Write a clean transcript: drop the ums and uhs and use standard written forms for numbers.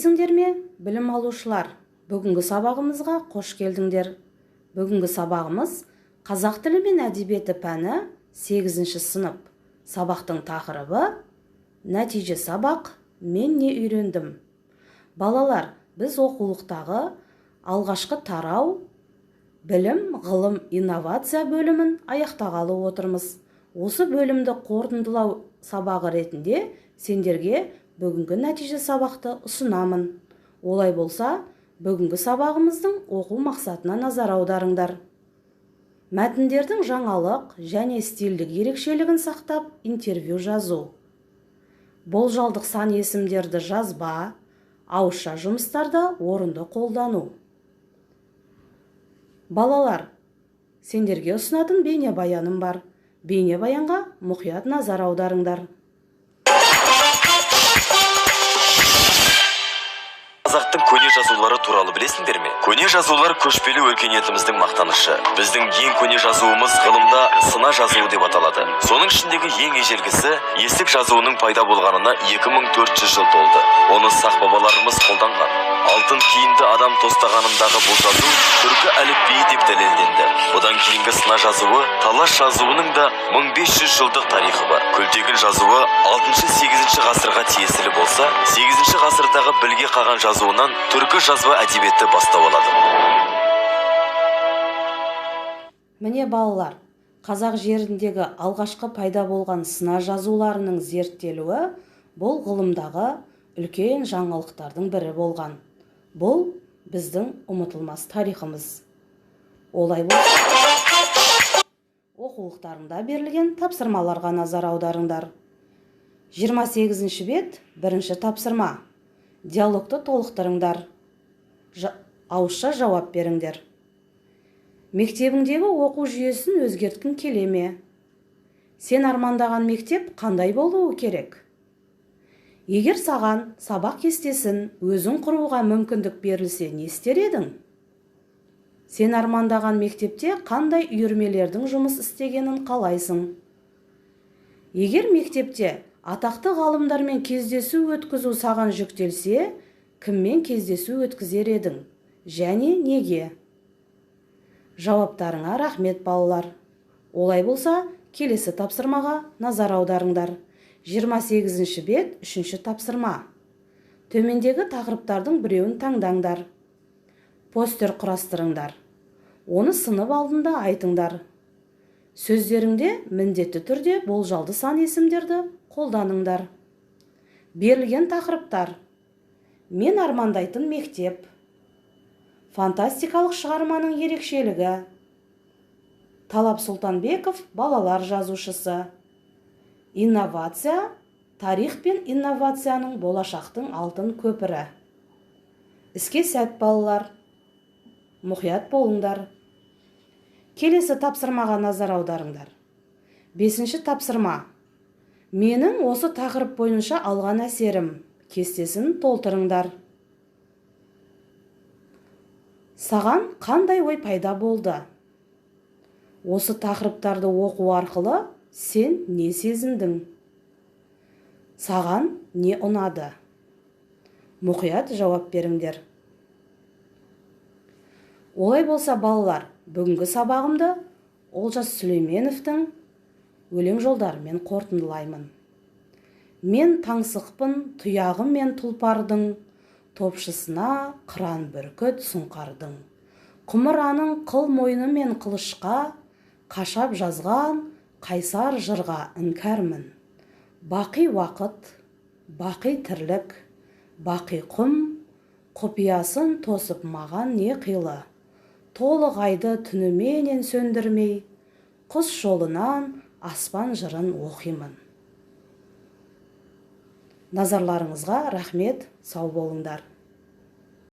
Сәлеметсіңдер ме, білім алушылар? Бүгінгі сабағымызға қош келдіңдер. Бүгінгі сабағымыз қазақ тілі мен әдебиеті пәні 8-ші сынып. Сабақтың тақырыбы нәтиже сабақ, мен не үйрендім? Балалар, біз оқулықтағы алғашқы тарау білім, ғылым, инновация бөлімін аяқтағалы отырмыз. Осы бөлімді қорытындылау сабағы ретінде сендерге бүгінгі нәтиже сабақты ұсынамын. Олай болса, бүгінгі сабағымыздың оқу мақсатына назар аударыңдар. Мәтіндердің жаңалық және стильдік ерекшелігін сақтап интервью жазу. Болжалдық сан есімдерді жазба, ауызша жұмыстарда орынды қолдану. Балалар, сендерге ұсынатын бейнебаяным бар. Бейнебаянға мұқият назар аударыңдар. Қазақтың көне жазулары туралы білесіңдер ме? Көне жазулар көшпелі өркениетіміздің мақтанышы. Біздің ең көне жазуымыз ғылымда сына жазуы деп аталады. Соның ішіндегі ең ежелгісі есік жазуының пайда болғанына 2400 жыл толды. Оны сақ бабаларымыз қолданған. Алтын киімді адам тостағанындағы бұл жазу түркі әліпбиі деп дәлелденді. Бұдан кейінгі сына жазуы талас жазуының да 1500 жылдық тарихы бар. Күлтегін жазуы 6-8 ғасырға тиесілі болса, 8 ғасырдағы Білге қаған жазуынан түркі жазба әдебиеті бастау алады. Міне балалар, қазақ жеріндегі алғашқы пайда болған сына жазуларының зерттелуі бұл ғылымдағы үлкен жаңалықтардың бірі болған. Бұл біздің ұмытылмас тарихымыз. Олай болса, оқулықтарында берілген тапсырмаларға назар аударыңдар. 28-ші бет, бірінші тапсырма. Диалогты толықтырыңдар. Ауызша жауап беріңдер. Мектебіңдегі оқу жүйесін өзгерткің келе ме? Сен армандаған мектеп қандай болуы керек? Егер саған сабақ кестесін өзің құруға мүмкіндік берілсе, не істер едің? Сен армандаған мектепте қандай үйірмелердің жұмыс істегенін қалайсың? Егер мектепте атақты ғалымдармен кездесу өткізу саған жүктелсе, кіммен кездесу өткізер едің? Және неге? Жауаптарыңа рахмет, балалар. Олай болса, келесі тапсырмаға назар аударыңдар. 28-ші бет, 3-ші тапсырма. Төмендегі тақырыптардың біреуін таңдаңдар. Постер құрастырыңдар. Оны сынып алдында айтыңдар. Сөздеріңде міндетті түрде болжалды сан есімдерді қолданыңдар. Берілген тақырыптар. Мен армандайтын мектеп. Фантастикалық шығарманың ерекшелігі. Талап Сұлтанбеков балалар жазушысы. Инновация, тарих пен инновацияның болашақтың алтын көпірі. Іске сәт, балалар. Мұқият болыңдар. Келесі тапсырмаға назар аударыңдар. 5-ші тапсырма. Менің осы тақырып бойынша алған әсерім. Кестесін толтырыңдар. Саған қандай ой пайда болды? Осы тақырыптарды оқу арқылы сен не сезіндің? Саған не ұнады? Мұқият жауап беріңдер. Олай болса, балалар, бүгінгі сабағымды Олжас Сүлейменовтің өлең жолдарымен қорытындылаймын. Мен таңсықпын тұяғы мен тұлпардың, топшысына қыран бүркіт сұңқардың. Құмыраның қыл мойны мен қылышқа, қашап жазған қайсар жырға іңкәрмін. Бақи уақыт, бақи тірлік, бақи құм, құпиясын тосып маған не қилы. Толық айды түніменен сөндірмей, құс жолынан аспан жырын оқимын. Назарларыңызға рахмет, сау болыңдар.